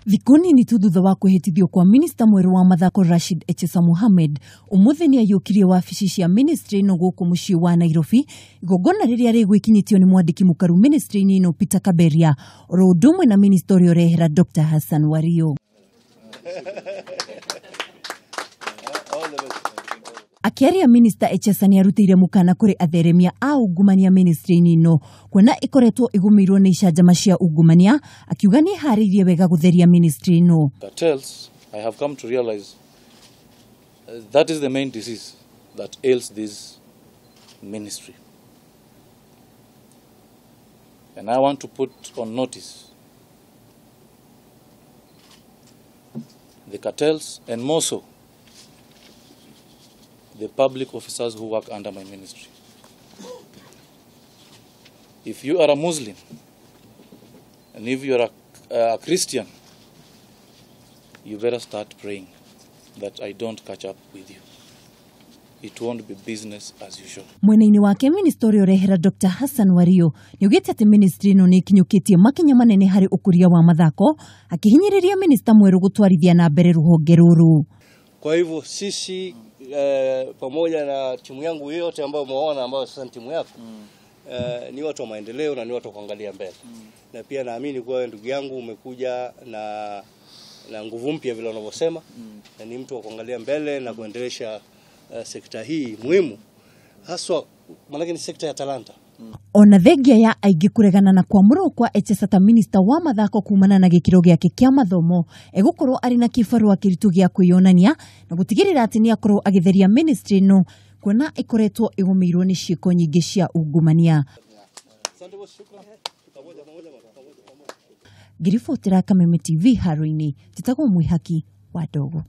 Thikũ nini tu thutha wa kwĩhĩtithio kwa minista mwerũ wa mathako Rashid Echesa Mohamed, ũmũthĩ nĩ aiyũkirie wabici cia ministry ĩno gũkũ mũciĩ wa Nairobi, igongona rĩrĩa rĩgwĩkinyĩtio nĩ mwandĩki mũkaru ministry-inĩ ĩno Peter Kaberia, oro ũndũ ũmwe na minista ũrĩa ũrehera Dr. Hassan Wario. Akĩaria minista Echesa nĩ arutĩire mũkana kũrĩ atheremia a ungumania ministry-inĩ ĩno kuona ĩkoretwo ĩgũmĩirwo nĩ icanjama cia ungumania, akiuga nĩ ĩharĩirie wega gũtheria ministry ĩno. Cartels, I have come to realize that is the main disease that ails this ministry. And I want to put on notice the cartels and more so the public officers who work under my ministry. If you are a Muslim and if you are a Christian, you better start praying that I don't catch up with you. It won't be business as usual. Mwena-inĩ wake minista ũrĩa ũrehera Dr. Hassan Wario nĩaugĩte atĩ ministry ĩno nĩ ĩkinyũkĩtie makinya manene harĩ ũkũria wa mathako, akĩhinyĩrĩria minista mwerũ gũtwarithia na mbere rũhonge rũrũ. Kwa hivyo sisi pamoja na timu yangu yote ambayo umeona ambayo sasa ni timu yako ni watu wa maendeleo na ni watu wa kuangalia mbele. Na pia naamini kuwa ndugu yangu umekuja na nguvu mpya vile wanavyosema, na ni mtu wa kuangalia mbele na kuendelesha sekta hii muhimu, haswa maana ni sekta ya talanta. Ona thengia ya aingĩ kũregana na kwamũrwo kwa Echesa ta minista wa mathako kumana na gĩkĩro gĩake kĩa mathomo, egũkorwo arĩ na kĩbarũa kĩritũ gĩa kwĩyonania na gũtigĩrĩra atĩ nĩ akorwo agĩtheria ministry ĩno kuona ĩkoretwo ĩgũmĩirwo nĩ ciĩko nyingĩ cia ungumania. Ngĩribotera Kameme TV haro-inĩ, njĩtagwo Mwĩhaki wa Ndogo.